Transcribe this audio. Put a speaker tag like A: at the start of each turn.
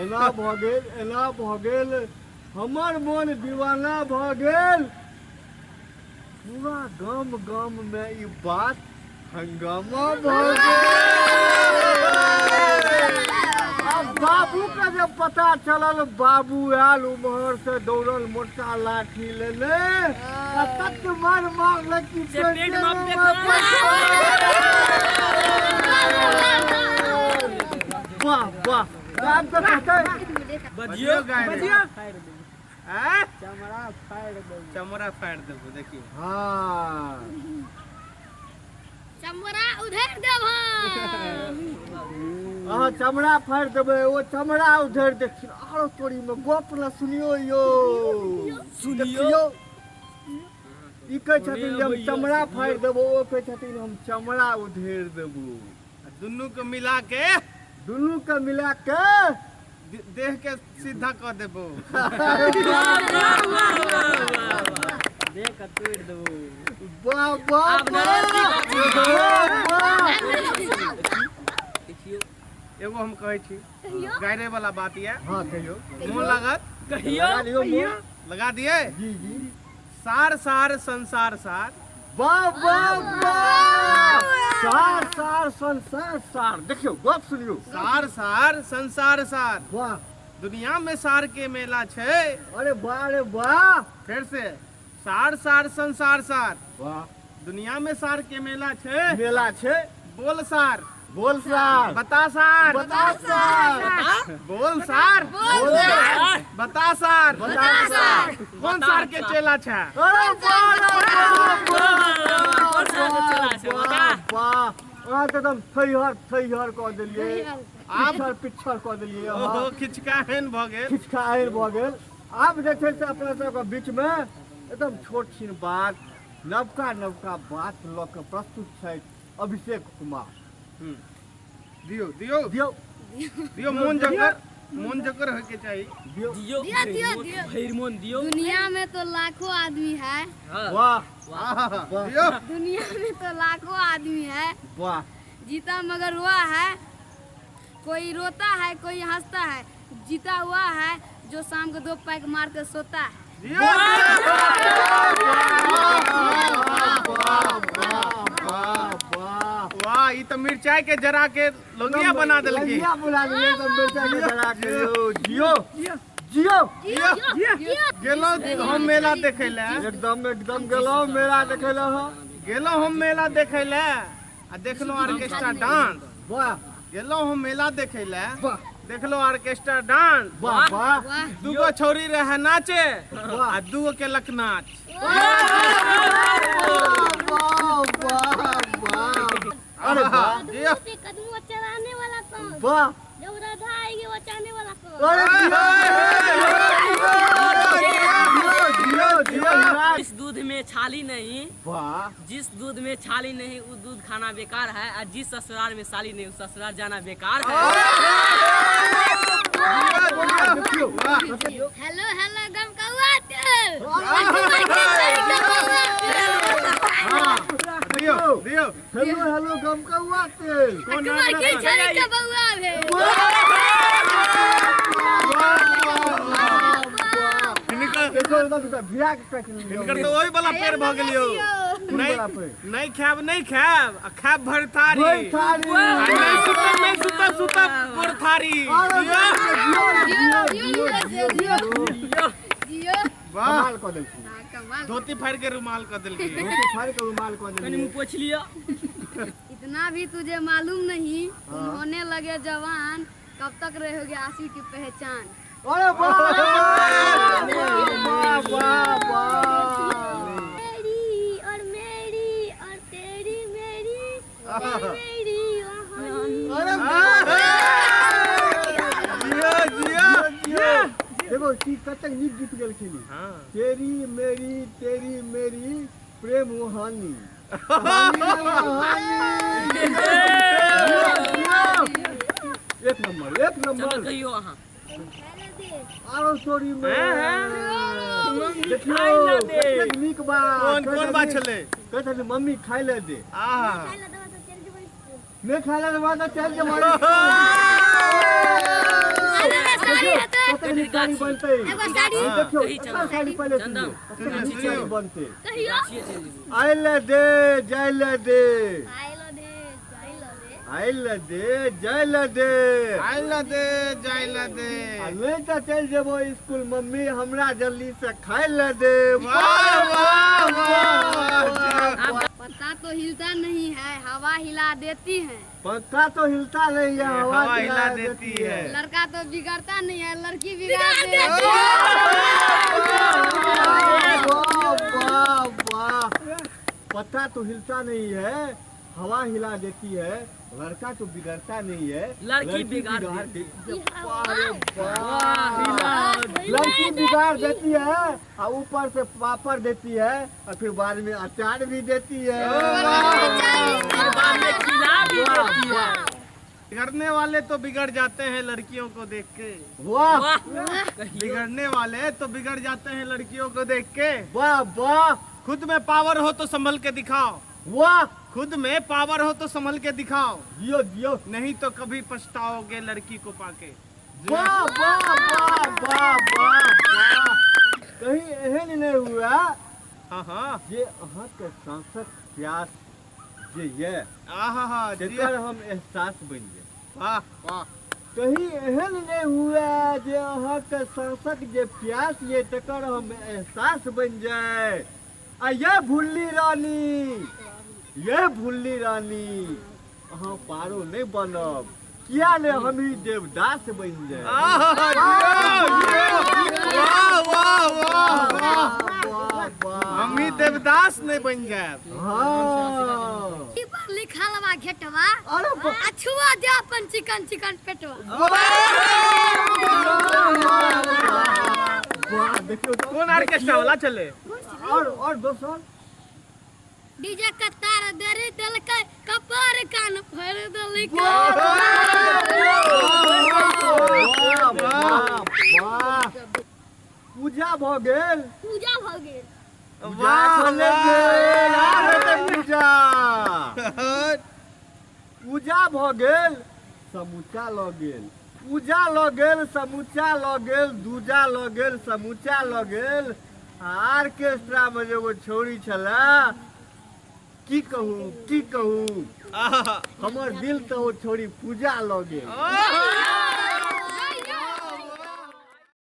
A: एना भऽ गेल, एना भऽ गेल, हमर मोन दीवाना भऽ गेल। पूरा गाम गाम में ई बात हंगामा भऽ गेल। आ बाबू के जब पता चलल, बाबू आयल उम्हर से दौड़ल मोटका लाठी लेने आ तत मार मारलक कि
B: से पेट में
A: पेटे
B: अपने
A: में वाह वाह, आब तऽ कहतै
B: बजियो।
C: बजियो। आँय?
D: चमड़ा फाड़ि देबो।
C: चमड़ा फाड़ि देबो, देखियौ।
A: हाँ,
E: चमड़ा उधेड़ देब हम।
A: अहाँ चमड़ा फाड़ि देबै, ओ चमड़ा उधेड़ देथिन। आरो तोरी में गप न सुनियो यौ।
B: सुनियो।
A: देखियौ, ई कहै छथिन जे हम चमड़ा फाड़ि देबो, ओ कहै छथिन हम चमड़ा उधेड़ देबो।
C: आ दुनू के मिला के,
A: दुनू के मिला के
C: देह के सीधा कऽ देबो।
D: देह के तोड़ि देबो।
A: वाह वाह
B: आब नरेश जी
A: वाह
B: बजियौ।
A: वाह।
B: देखियौ,
C: एगो हम कहै छी गायरे वाला बात यऽ।
A: हाँ, कहियौ।
C: मोन लागत?
B: कहियौ।
A: लगा लियौ मोन।
C: लगा दिए।
A: जी जी।
C: सार सार संसार सार।
A: वाह वाह वाह, सार सार संसार सार। देखियौ, गप सुनियौ।
C: सार सार संसार सार।
A: वाह।
C: दुनिया में सार के मेला छै।
A: अरे वाह, अरे वाह।
C: फिर से सार सार संसार सार।
A: वाह।
C: दुनिया में सार के मेला छै।
A: मेला छै।
C: बोल सार।
A: बोल सार।
C: बता सार।
A: बता सार।
C: बोल सार।
A: बोल सार।
C: बता सार।
A: बता सार।
C: कोन सार के चेला छै?
A: अरे वाह वाह वाह।
B: कोन सार के चेला छै? बता।
A: वाह, अहाँ तऽ एकदम थैहर थैहर कऽ देलियै।
C: आब
A: पिछड़ पिछड़ कऽ देलियै
C: ओहो
A: अहाँ।
C: खिचकाहन भऽ गेल।
A: खिचकाहन भऽ गेल। आब जे छै से अपना सबके बीचमे एकदम छोट छिन बात, नवका नवका बात लऽ कऽ प्रस्तुत छथि अभिषेक कुमार।
C: दियौ दियौ।
A: दियौ।
C: दियौ, मोन जकर, मोन जकर होइके चाही।
A: दियौ।
B: दियौ।
E: दियौ, दियौ, दियौ।
B: भरि मोन दियौ।
E: दुनिया में तो लाखों आदमी है।
B: हाँ।
A: वाह।
C: आहा,
A: वाह।
C: दियौ।
E: दुनिया में तो लाखों आदमी है,
A: वाह।
E: जीता मगर हुआ है, कोई रोता है कोई हंसता है, जीता हुआ है जो शाम को दो पैक मार के सोता है।
C: दियौ।
A: वाह वाह वाह।
C: वाह, ई तऽ मिरचाई के जरा के लौंगिया बना देलकी।
A: लंगिया बुला देलियै एकदम मिरचाई के जरा के। यौ, जियो जियो।
C: गेलहुँ हम मेला देखै लए।
A: एकदम एकदम गेलहुँ मेला देखै लए अहाँ।
C: गेलहुँ हम मेला देखै लए आ देखलहुँ ऑर्केस्ट्रा डांस।
A: वाह।
C: गेलहुँ हम मेला देखै लए,
A: वाह।
C: देखलहुँ ऑर्केस्ट्रा डांस।
A: वाह वाह।
E: वाह।
C: दूगो छौरी रहे नाचे
A: वाह।
C: आ दूगो केलक नाच।
A: वाह वाह वाह, अरे वाह।
C: दियौ।
E: पे कदमों चलाने वाला कौन?
A: वाह।
E: जब राधा आएगी बचाने वाला कौन?
A: अरे जियो जियो जियो जियो।
B: जिस दूध में छाली नहीं,
A: वाह।
B: जिस दूध में छाली नहीं वो दूध खाना बेकार है, और जिस ससुराल में साली नहीं उस ससुराल जाना बेकार है।
A: देखियौ।
E: हेलो हेलो गमकौआ तेल। गमकौआ
C: दियौ दियौ।
A: हेलो हेलो गमकौआ तेल।
E: के छड़ी के बउआ भेल।
C: हिनकर
A: देखो एकदम एकदम भिड़ा के काटि लेलियै।
C: हिनकर तऽ ओहि वाला पेड़ भऽ गेलियौ।
A: कोन
C: नहीं
A: वाला पेड़?
C: नहीं खायब, नहीं खायब आ खायब भरि थारी।
A: भरि थारी।
C: आ नहीं सुतब, नहीं सुतब, सुतब भरि थारी।
A: अरे
C: दियौ।
A: जियो जियो जियो जियो जियो।
E: जियो।
C: वाह।
A: कमाल कऽ देलखिन।
E: हाँ, कमाल।
C: धोती फाड़ि के रुमाल कऽ देलखिन।
A: धोती फाड़ि के रुमाल कऽ
B: कनि
A: देलियै।
B: मुँह पोछि लिअ।
E: इतना भी तुझे मालूम नहीं, तुम होने लगे जवान, कब तक रहोगे आशिक की पहचान?
A: अरे वाह वाह वाह वाह।
E: मेरी और मेरी और तेरी मेरी तेरी मेरी कहानी।
A: अरे
C: जियो जियो।
A: जियो। देखो की कतेक नीक गीत गेलखिन।
C: हाँ।
A: तेरी मेरी तेरी मेरी प्रेम वहानी कहानी। एक नंबर, एक
B: चलो
A: नंबर।
B: कहियो अहाँ।
A: आरो स्टोरी में देखियौ
B: खाइ लए दे।
A: कतेक नीक बात।
C: कोन कोन बात छलै?
A: कहै छथिन मम्मी खाइ लए दे।
C: आहा।
A: नहि खाइ लए देबा तऽ चलि जेबै। तखनी साड़ी बनतै।
E: एगो साड़ी।
A: देखियौ,
B: कही
A: एकर
B: चंदन।
A: साड़ी पहिले
B: चंदन,
A: सुनियौ, तखनी साड़ी बनतै।
E: कहियो।
B: गाछिए चलि जेबू।
A: आइल दे जाइल दे,
E: आइलो दे जाइलो दे।
A: आइल दे जाइल दे,
C: आइल दे जाइल दे।
A: आ नहि तऽ चलि जेबो स्कूल, मम्मी हमरा जल्दी से खाइ लए दे।
C: वाह वाह वाह।
E: पत्ता तो हिलता नहीं है, हवा हिला देती है।
A: पंखा तो हिलता नहीं है, हवा
C: हवा हिला देती है।
E: लड़का तो बिगड़ता नहीं है, लड़की बिगाड़ देती है।
A: वाह वाह वाह। पत्ता तो हिलता नहीं है, हवा हिला देती है, लड़का तो बिगड़ता नहीं है,
B: लड़की बिगाड़
A: देती है। वाह रे वाह। लड़की बिगाड़ देती है और ऊपर से पापड़ देती है और फिर बाद में अचार भी देती है।
B: फिर बाद में खिला भी देती है।
C: बिगड़ने वाले तो बिगड़ जाते हैं लड़कियों को देख के।
A: वाह
B: वाह कहियो।
C: बिगड़ने वाले तो बिगड़ जाते हैं लड़कियों को देख के।
A: वाह वाह।
C: खुद में पावर हो तो संभल के दिखाओ।
A: वाह।
C: खुद में पावर हो तो संभल के दिखाओ,
A: जियो जियो,
C: नहीं तो कभी पछताओगे लड़की को पाके।
A: वाह वाह वाह वाह वाह वाह। कहीं एहन नहीं हुआ
C: हाँ हाँ
A: जे अहाँके सांसक प्यास जे ये
C: आहा हा जी।
A: तेकर हम एहसास बनि जाए।
C: वाह वाह।
A: कहीं एहन नहीं हुआ जे अहाँके सांसक जे प्यास ये तेकर हम एहसास बनि जाए। आ ये भुल्ली रानी, ये भुल्ली रानी, अहाँ पारो नहीं बनब, किया ने हम ही देवदास बनि जाए।
C: आहा, जियो, जियो। वाह वाह वाह वाह।
A: वाह वाह।
C: हम ही देवदास नहीं बन जाए।
A: हाँ।
E: ई पर लिखल बा घेटवा,
A: अरे
E: आ छुआ दे अपन चिकन चिकन पेटवा।
A: वाह, देखियौ तो।
C: कौन ऑर्केस्ट्रा वाला चले?
A: और दोसर
E: डीजे के तार देरी देलकै, कपार कान फोड़ देलकै।
A: वाह वाह वाह। पूजा भऽ गेल,
E: पूजा भऽ गेल।
A: पूजा चले गेल, आब हेतै पूजा। पूजा भऽ गेल, समूचा लऽ गेल। पूजा लऽ गेल, समूचा लऽ गेल, दूजा लऽ गेल, समूचा लऽ गेल। आ ऑर्केस्ट्रा मे जे एगो छौड़ी छलै, की कहू की कहू,
C: आहा।
A: हमर दिल तऽ ओ छौड़ी पूजा लऽ गेल।
C: आहा।